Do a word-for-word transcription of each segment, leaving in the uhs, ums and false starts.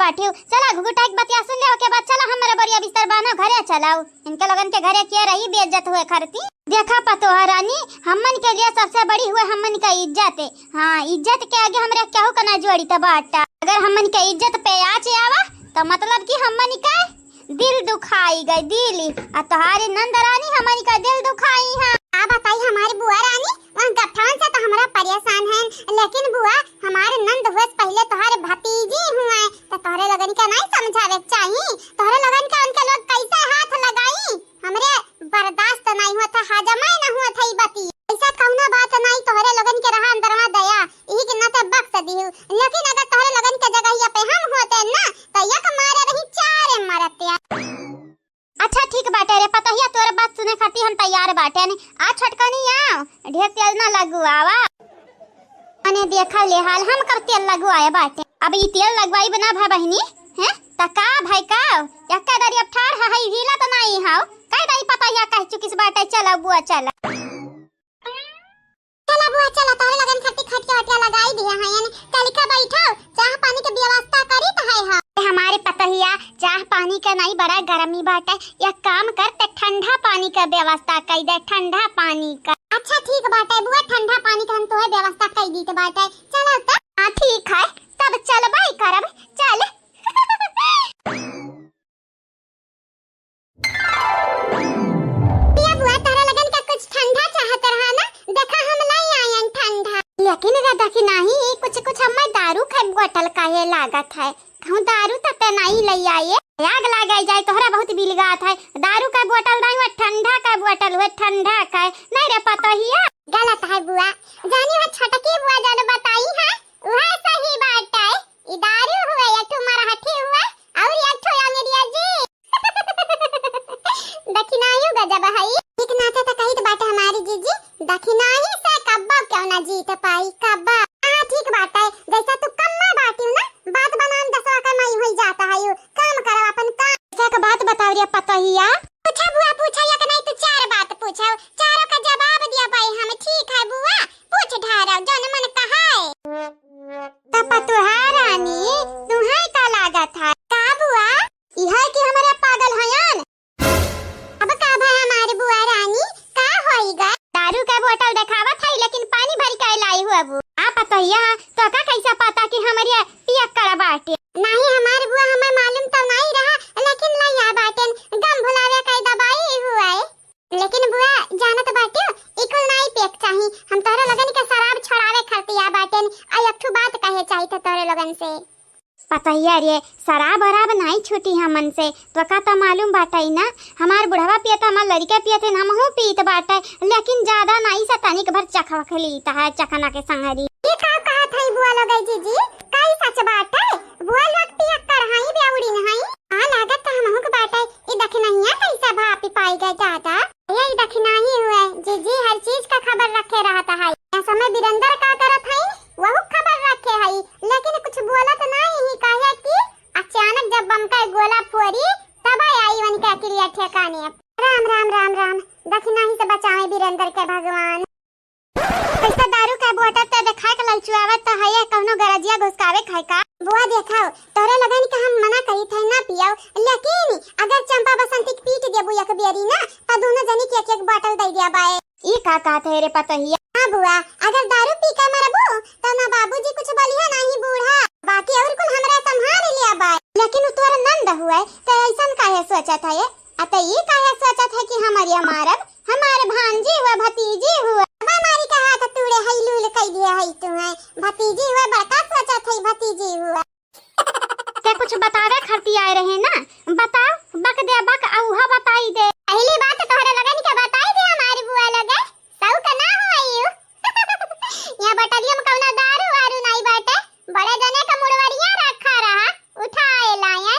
पाठियो, चला घुघुटाई के बतिया सुन ले, ओके बाद चला हमरे बोरिया बिस्तर बान्हो, घरे चलाओ। इनके लोगन के घरे के रही बेइज्जत हुए खरती। देखा पतोह रानी, हमन के लिए सबसे बड़ी हुए हमन का इज्जत है। हाँ, इज्जत के आगे हमरे केहू का ना जोड़ी त बाटा। अगर हमन के इज्जत पे आँच आवा, त मतलब कि हमन का दिल दुखाई गए, दिल। आ तोहारी नंद रानी हमन का दिल दुखाई है। का बताई हमारी बुआ रानी, वहाँ गफान से तो हमरा परेशान है, लेकिन बुआ हमारे नंद हुए से पहले तोहारे भतीजी हुए, तो तोहरे लोगन के नहीं समझावे के चाही? तोहरे लोगन के उनके लोग कैसे हाथ लगाई? हमरे बर्दाश्त नहीं होत है, हजमा ही ना होत है ई बती। ऐसा कौनो बात नहीं, तोहरे लोगन के रहा अंदरवा दया, यही के नाते बख्श दिहु। लेकिन अगर तोहरे लोगन के जगहिया पे हम होते ना, तो एक मारे रही चारे मरते। अच्छा ठीक बाटे रे पतोहिया, तोर बात सुने खातिर हम तैयार बाटे। आ छोटकनी आओ, ढेर तेल ना लगुआवा। अने देखा ले हाल, हम कब तेल लगवाए बाटे। अब ई तेल लगवाई बना भा बहिनी, हैं? त का भाई का? यक्का दारी अब ठाड़ है, हिला त नाई हाव। कह दाई पतोहिया कह चुकिस बाटे, चला बुआ चला। चला बुआ चला, तोहरे लोगन खातिर खटिया वटिया लगाई दिया है, यानी चल के बैठो, चाह पानी के व्यवस्था करी त है हम। हमारे पतोहिया, चाह पानी के नहीं, बड़ा गर्मी बाटे, एक काम कर ते ठंडा पानी के व्यवस्था कई दे, ठंडा पानी का। अच्छा ठीक बाटे बुआ, ठंडा पानी के हम तोहे व्यवस्था कई दीत बाटे। चलो त। हाँ ठीक है, तब चलबे करब, चल। ए बुआ, तोहरा लोगन का कुछ ठंडा चाहत रहा ना, देखा हम लाई आयन ठंडा। लेकिन रे दखिनाही, कुछ कुछ हमें दारू के बोतल काहे लागत है? कहूँ दारू त ते नहीं ले आए। आग लागे जाए, तोहरा बहुत बिलगात है। दारू के बोतल नहीं, वो ठंडा के बोतल हुए, ठंडा के। नहीं रे पतोहिया। गलत है बुआ, जानी हो छोटकी बुआ जन बताई है, वह सही बात है। ई दारू हुए, एक ठो मरहठी हुए, और एक ठो अंग्रेजी। दखिनाही गजब हई। ठीक नाते त कहित बाटे हमारी जीजी, दखिनाही से कब्बो क्यों ना जीत पाई, कब्बो। हाँ, ठीक बाटे, जैसा तू कम्मा बाटियो ना, बात बनान दसवा का मई होई जाता है यू। काम करो अपन काम। एक बात बताओ रे पतोहिया। पूछा बुआ, पूछा, एक नहीं तो चार बात पूछो, चारों का जवाब दिया भाई हम। ठीक है बुआ, पूछ ढारो, जौन मन कहाए। त पतोहा रानी, तुहे का लागत है? का बुआ? इहे कि हमरा पागल हयन। अब का भा हमार बुआ रानी, का होइगा? दारू के बोतल देखावत है, लेकिन पानी भर के लाई हुआ बू। आ पतोहिया, तो का कैसा पता कि हमरे पियक्कड़ बाटे? नहीं हमार बुआ, हमें मालूम तो नहीं रहा, लेकिन लैया बाटेन, गम भुलावे का दवाई हुआ है। लेकिन बुआ, जानत बाटे, ई कुल नाई पियक चाही। हम तोहरे लोगन के शराब छोड़ावे खातिर आ बाटेन, आ एक ठो बात कहे चाही था तोहरे लोगन से। पतोहिया रे, शराब वराब नाई छूटी हमन से, तोका तो मालूम बाटे ना, हमार बुढ़वा पियत, हमार लड़का पियत है, हमहू पीत बाटे, लेकिन ज्यादा नाई से तनिक भर चखवख लीत है, चखना के संगरी। ये का कहत है बुआ लोग जीजी, काई सच बाटे? बुआ लोग पियक्कड़ हई, बेउड़ी नहीं? हाँ, लागत तो हमहू के बाटे, ई दखिनहिया कैसा भापी पाई गए दादा। ये ई दखिनाही हुए, जीजी हर चीज का खबर रखे रहत है। या समय बिरंदर का करत है, वहू खबर रखे है, लेकिन कुछ बोलत नहीं ही, काहे कि अचानक जब बम का गोला फोरी, तब आई उनके अकिलिया ठिकाने। राम, राम, राम, राम, दखिनाही से बचावे बिरंदर के भगवान। कैसा दारू का बोतल ते देखाए के ललचुआवत तो है, ये कौनो गरजिया घुसकावे खाए का? बुआ देखाओ, तोहरे लगन के हम मना करी थे ना पियाओ, लेकिन अगर चंपा बसंती के पीट देबू एक बेरी ना, तो दोनों जनी के एक एक बोतल दे दिया बाए। ई का कहत है रे पतोहिया? हाँ बुआ, अगर दारू पी के मरबू, तो ना बाबूजी कुछ बोलिया ना ही बूढ़ा, बाकी और कुल हमरा संभाल लिया बाए। लेकिन उ तोर नंद हुए, तो ऐसन काहे सोचत है? अतई काहे सोचत है कि हमरिया मारब? हमार भांजी हुआ, भतीजी हुआ। बाबा मारी का हाथ तूड़े हई, लूल कई दिया हई तुम्हें। भतीजी हुआ, बड़का सोचत है भतीजी हुआ। ते कुछ बतावे खरती आए रहे ना? बताओ, बक दे बक, आ उहा बताई दे। पहली बात तोहरे लगन के बताई दे हमारी बुआ लगे, सऊ का ना हुआ यू। यहाँ बटलिया में कौनो दारू वारू नहीं बाटे, बड़े जने का मुड़वरिया रखा रहा, उठाए लाए।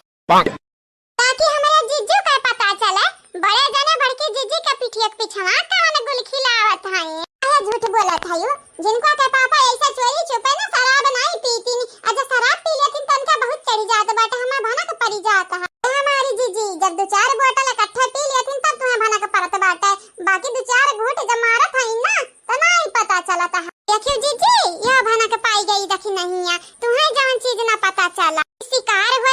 ताकि हमरे जीजू के पता चले, बड़े जने बड़की जीजी के पिठिया के पिछवा कवन गुल खिलावत हई। अरे झूठ बोलत हई, जिनको के पापा ऐसा चोरी छुपे ना शराब नहीं पीतीन, आ जब शराब पी लेतीन तो उनका बहुत चढ़ी जात बाटे, हमार भनक पड़ी जात है। ए हमारी जीजी, जब दो चार बोतल इकट्ठे पी लेतीन तब तुम्हें भनक पड़त बाटे, बाकी दो चार घूंट जब मारत हई ना तो नहीं पता चलत है। देखियो जीजी, यह भनक पाई गई दखिनहिया, तुम्हें जवन चीज ना पता चला। शिकार हुआ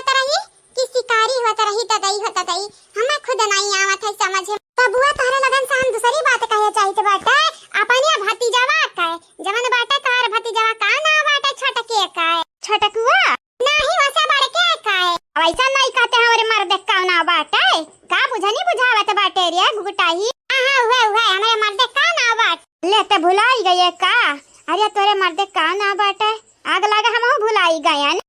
बताई, हमें खुद नाहीं आवत है समझ। त बुआ, तोहरे लगन से हम दूसरी बात कहे चाहित बाटे, अपने भतीजवा के, जवन बाटे तोहर भतीजवा, का नाव बाटे छोटके के? छोटकुआ? नाहीं, वैसे बड़के के। अब ऐसा नाहीं कहते हमरे मर्दे का नाव बाटे, का बुझनी बुझावत बाटे रे गुगुटाही? हाँ, हाँ, उहे, उहे, हमरे मर्दे का नाव बाटे? ले, ते भुलाई गए का? अरे, तोरे मर्दे का नाव बाटे? आग लागे, हमहू भुलाई गयन।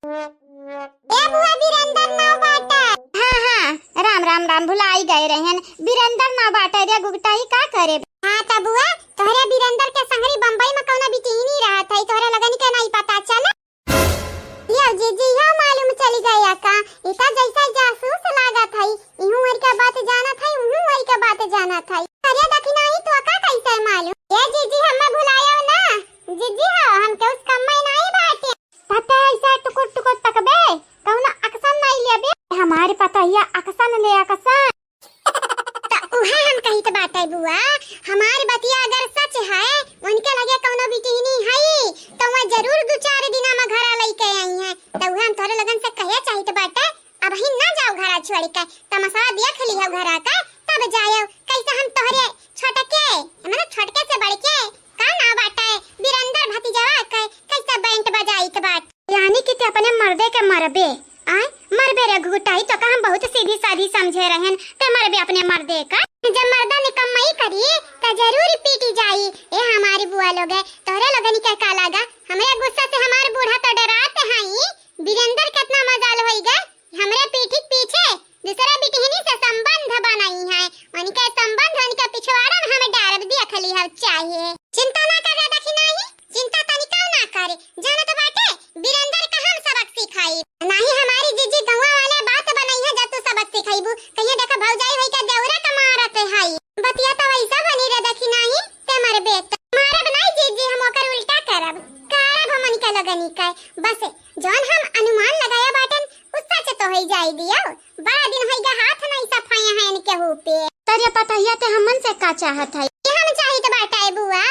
ए बुआ, वीरेंद्र नाव बाटे। हाँ, हाँ, राम, राम, राम, भुलाई गए रहन। वीरेंद्र नाव बाटे रे गुगुटाही, का करे? हाँ, त बुआ, तोहरे वीरेंद्र के संगरी बम्बई में कौनो बिटिहनी रहत है, तोहरे लगन के नाहीं पता चला? यो जीजी, यो मालूम चली गया का? ई त जैसे जासूस लागत है, इहूँ ओरी का बात जानत है, उहूँ ओरी का बात जानत है। अरे दखिनाही, तो का कैसे मालूम? ए जीजी, हमें भुलायो ना। जीजी हो, हमके उस कम में नाहीं बाटे। पता है, ऐसा टुकुर टुकुर तकबे, कौनो action नाहीं लेबे। हमारे पता हिया action ले, action। त उहे हम कहित बाटे बुआ, हमार बतिया अगर सच है, उनके लगे कौनो बिटिहनी है, त वह जरूर दू चार दिना में घरा लइके आई हैं। त उहे हम तोहरे लगन से कहे चाहित बाटे, अबहिन ना जाओ घरा छोड़ के, तमाशा देख लिहो घरा का, तब जायो। कैसे हम तोहरे छोटके, मतलब छोटके से बड़के, का नाव बाटे, वीरेंद्र भतीजवा के, कैसे band बजाइत बाट। यानी कि ते अपने मर्दे के मरबे, आय, मरबे रे गुगुटाही, तो का हम बहुत सीधी सादी समझे रहन, ते मरबे अपने मर्दे का। जब मर्दा निकम्मई करी, त जरूर पीटी जाई। ए हमारी बुआ लोग है, तोहरे लोगन के का लागा? हमरे गुस्सा से हमार बूढ़ा तो डरात हई। वीरेंद्र कितना मजाल होई गे, हमरे पीठी पीछे दूसरा बिटिहनी से संबंध बनाई है। उनके संबंध उनके पिछवाड़ा में हमें डारब दिया खली हव चाहिए। चिंता ना करे दखिनाही, चिंता तनिका ना करे। जानत बाटे, वीरेंद्र का हम सबक सिखाई। नाही हमारी जीजी गौवा वाले बात बनाई है, जब तू सबक सिखाईबू। कहिए देखा भौजाई होई के देवरा का मारत है। बतिया तो वैसा बनी रे दखिनाही, ते मरबे त। मारब नाही जीजी, हम ओकर उल्टा करब। करब हमन के लगनी के। बस जौन हम अनुमान लगाया बाटन, उ सच तो होई जाई दियो। बड़ा दिन होई गा हाथ नहीं सफाया है इनके हु पे। तोरे पतहिया ते हमन से का चाहत है? ये हम चाहित बाटे बुआ,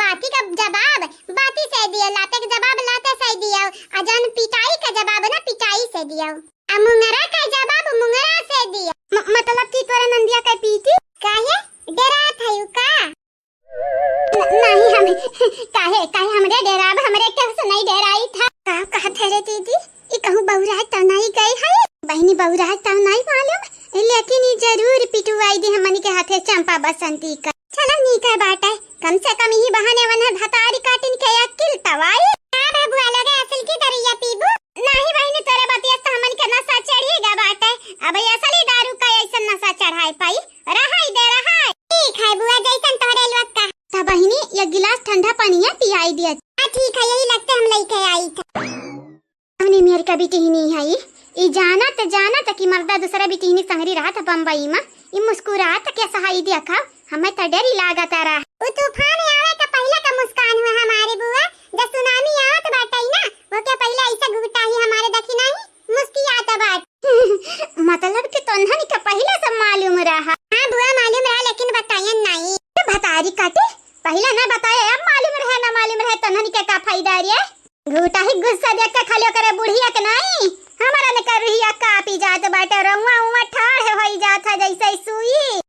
बाती का जवाब बाती से दियो, लाते के जवाब लाते से दियो, आ जौन पिटाई का जवाब ना पिटाई से दियो, आ मुंगरा का जवाब मुंगरा से दियो। म-, मतलब कि तोरे नंदिया के पीटी? काहे? डरात है का? न-, नाही हम, काहे, काहे हमरे डेराब, हमरे केहू से नहीं डेराई था। का कहत है रे दीदी? ई कहूँ बौराए तो नहीं गई है? बहिनी बौराए तो नहीं मालूम, लेकिन ई जरूर पिटुआई दी हमनी के हाथे चंपा बसंती का। चलो नीक है बाटे, कम से कम यही बहाने वन्हे भतारी काटिन के अकिल तवाई। का बे बुआ लोगे असल की दरिया पीबू? नाही बहिनी तोरे बतिया से तो हमन के नशा चढ़ी गा बाटे, अब ये असली दारू का ऐसा नशा चढ़ाए पाई। रहाई दे, रहाई। ठीक है बुआ, जैसन तोहरे लोग का। त बहिनी, एक गिलास ठंडा पानिया पियाई दिया। हाँ, ठीक है, यही लगते हम लेके आई था। हमने मेर का बिटिहनी है, ई जानत, जानत कि मर्दा दूसरा बिटिहनी संगरी रहत बम्बई में, ई मुस्कुरात के सहाई देखा, हमें त डरी लागत रहा। उ तूफान आवे का पहले का मुस्कान हुआ हमारे बुआ, जब सुनामी आवत बाटे ना, वो के पहले ऐसा घुघटा ही हमारे दखिना ही मुस्कियात बाटे। मतलब कि तोन्हन के पहिले से मालूम रहा? हाँ बुआ, मालूम रहा, लेकिन बतायन नाई। ए भतारी काटे, पहिले ना बताए, अब मालूम रहे, ना मालूम रहे, तोन्हन के का फायदा रे? घूटा ही गुस्सा देख के खाली ओकरे बुढ़िया के नाई, हमरा ने कर रही कापी जात बाटे, रउआ उआ ठाढ़ होई जात है जैसे सुई।